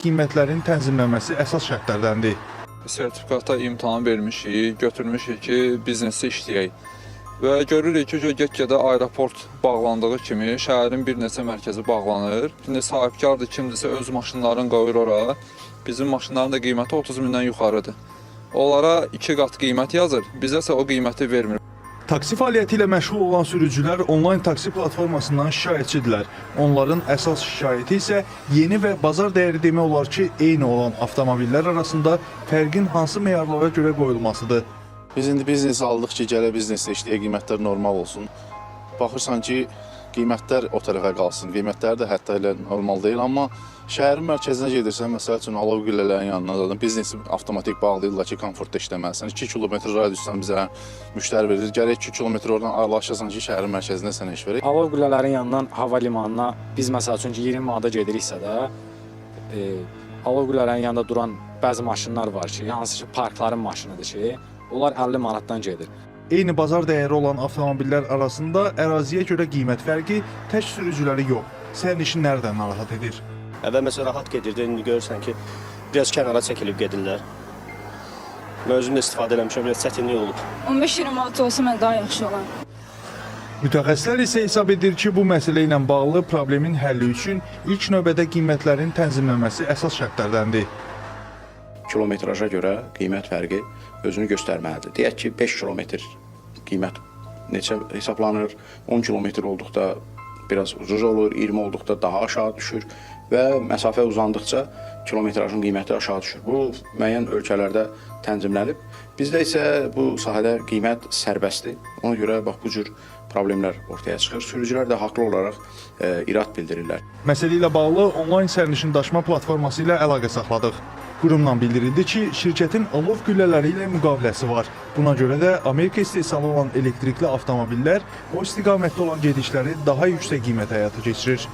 Qiymətlərin tənzimlənməsi əsas şərtlərdəndir. Sertifikata imtahan vermişik, götürmüşük ki, biznesdə işləyək. Və görürük ki, get-gedə aeroport bağlandığı kimi şəhərin bir neçə mərkəzi bağlanır. İndi sahibkardır kimdirsə öz maşınlarını qoyur ora. Bizim maşınların da qiyməti 30 mindən yuxarıdır. Onlara 2 qat qiymət yazır, bizə isə o qiyməti vermir. Taksi fəaliyyəti ilə məşğul olan sürücülər onlayn taksi platformasından şikayətçidirlər. Onların əsas şikayəti isə yeni və bazar dəyəri demək olar ki, eyni olan avtomobillər arasında fərqin hansı meyarlara görə qoyulmasıdır. Biz indi biznes aldıq ki, gələ biznesdə işləyə, qiymətlər normal olsun. Baxırsan ki, qiymətlər o tərəfə qalsın. Qiymətlər də hətta elə normal deyil, amma şəhərin mərkəzinə gedirsən, məsəl üçün alov qüllələrin yanına zaten biznesi avtomatik bağlayırlar ki, komfortda işləməlisən. 2 kilometr radiusdan bizə müştəri verilir. Gərək 2 kilometr oradan aralaşasan ki, şəhərin mərkəzində sənə iş verək. Alov qüllələrin yanından hava limanına biz məsəl üçün ki 20 manata gediriksə də, alov qüllələrin yanında duran bəzi maşınlar var ki, hansı ki parkların maşınıdır ki, onlar 50 manatdan gedir. Eyni bazar dəyəri olan avtomobillər arasında əraziyə görə qiymət fərqi tək sürücüləri yox, sərnişinləri də narahat edir. Əvvəl məsələn rahat gedirdi, indi görürsən ki, biraz kənara çəkilib gedirlər. Mən özüm də istifadə eləmişəm, biraz çətinlik olub. 15-20 manat olsa mən daha yaxşı olar. Mütəxəssislər isə hesab edir ki, bu məsələ ilə bağlı problemin həlli üçün ilk növbədə qiymətlərin tənzimlənməsi əsas şərtlərdəndir. Kilometraja görə qiymət fərqi özünü göstərməlidir. Deyək ki, 5 kilometr qiymət neçə hesablanır, 10 kilometr olduqda biraz ucuz olur, 20 olduqda daha aşağı düşür və məsafə uzandıqca kilometrajın qiyməti aşağı düşür. Bu müəyyən ölkələrdə tənzimlənib. Bizdə isə bu sahədə qiymət sərbəstdir. Ona görə bax bu cür problemlər ortaya çıxır. Sürücülər də haqlı olaraq irad bildirirlər. Məsələ ilə bağlı onlayn sərnişin daşıma platforması ilə əlaqə saxladıq. Qurumdan bildirildi ki, şirkətin alov qüllələri ilə müqaviləsi var. Buna görə də Amerika istehsalı olan elektrikli avtomobillər o istiqamətdə olan gedişləri daha yüksək qiymətə həyata keçirir.